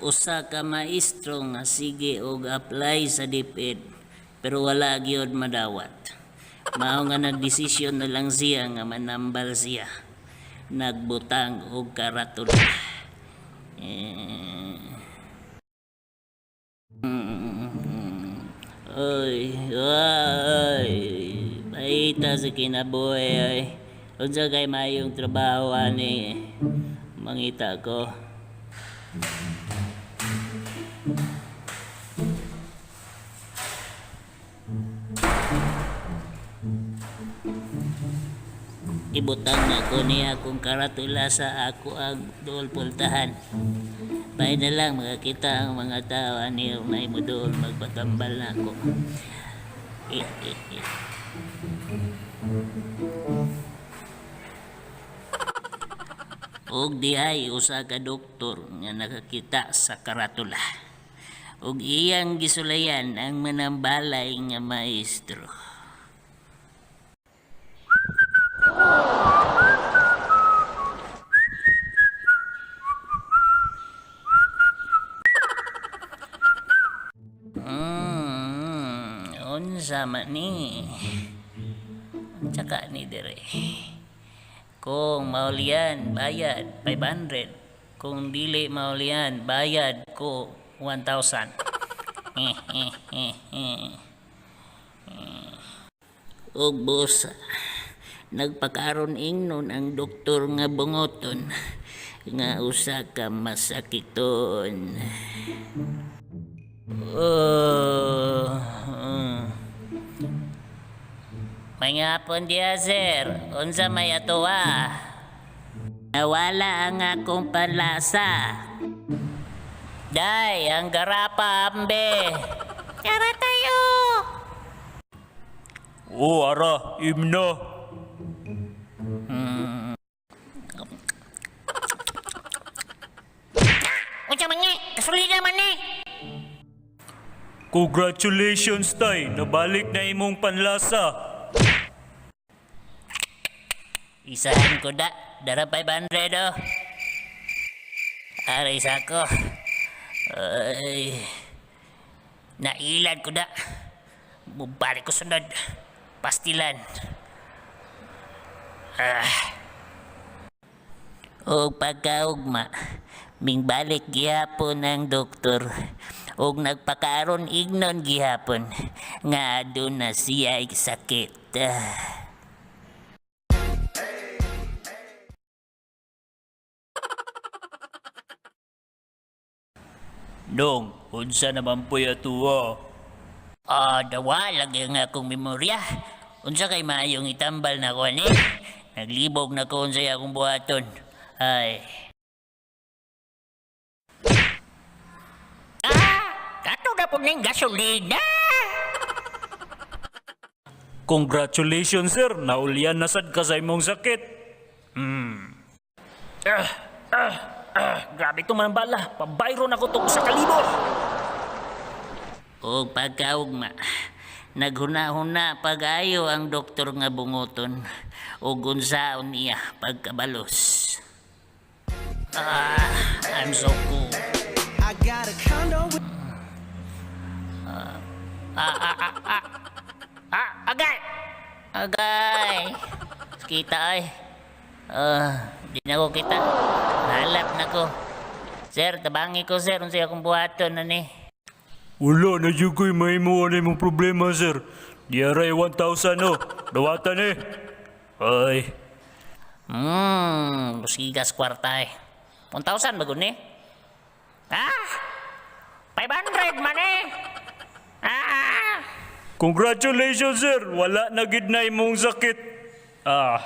Usa ka maestro nga sige og apply sa DepEd pero wala gyud madawat. Mao nga nagdesisyon na lang siya nga manambal siya. Nagbutang og karatula. Eh. Oy, oy, paita sa kinabuhi oy. Unsa kay maayong trabaho ani mangita ko. Ibutang na ko niya akong karatula sa ako ang dool pultahan. Bay na lang makakita ang mga tao ani na imo dool magpatambal na ako. Eh, eh, eh. Og dihay usa ka doktor nga nakakita sa karatula. Og iyang gisulayan ang manambalay nga maestro. Unsa man ni? Tsaka ni dire. Kung maulian, bayad 500. Kung dili maulian, bayad ko 1,000. Og busa, nagpakaron ingnon ang doktor nga bungoton nga usa ka masakiton. Oh. May hapon diya, sir. Unsa may atuwa? Nawala ang akong panlasa. Day, ang garapa, ambe. Tara tayo. Oh, ara, imna. Unsa man ni? Gasolina man ni. Congratulations, tay. Nabalik na imong panlasa. Isahan ko da. Dara 500 oh. Aray sa ko. Ay. Nailad ko da. Bubalik ko sunod. Pastilan. Ah. Og pagkaugma, mingbalik gihapon ang doktor og nagpakaron ignon gihapon nga aduna siya sakit. Ah. Nong, unsa naman po'y atuwa? Ah, dawa lagi nga akong memorya. Unsa kay maayong itambal na ko ani? Naglibog na ko unsay akong buhaton. Ay. Ah, kato na po ning gasolina. Congratulations, sir. Naulian na sad ka sa imong sakit. Ah, ah, ah, grabe itong manambala. Pabayro na ko to sa kalibo. O pagkaugma, naghuna-huna pag-ayo ang doktor nga bungoton o unsaon niya pagkabalos. Ah, I'm so cool. I got a condo with Ah, agay! Agay! Kita ay. Ah, di na ko kita. Nalap na ko. Sir, tabangi ko sir, unsay akong buhaton ani. Wala na jud ko'y mahimo na imong problema, sir. Di aray 1,000 no. Dawatan eh. Ay, Sigas kwarta eh. 1,000 ba gud ni? Ah! 500 man eh! Ah! Congratulations, sir. Wala na gid na imong sakit. Ah.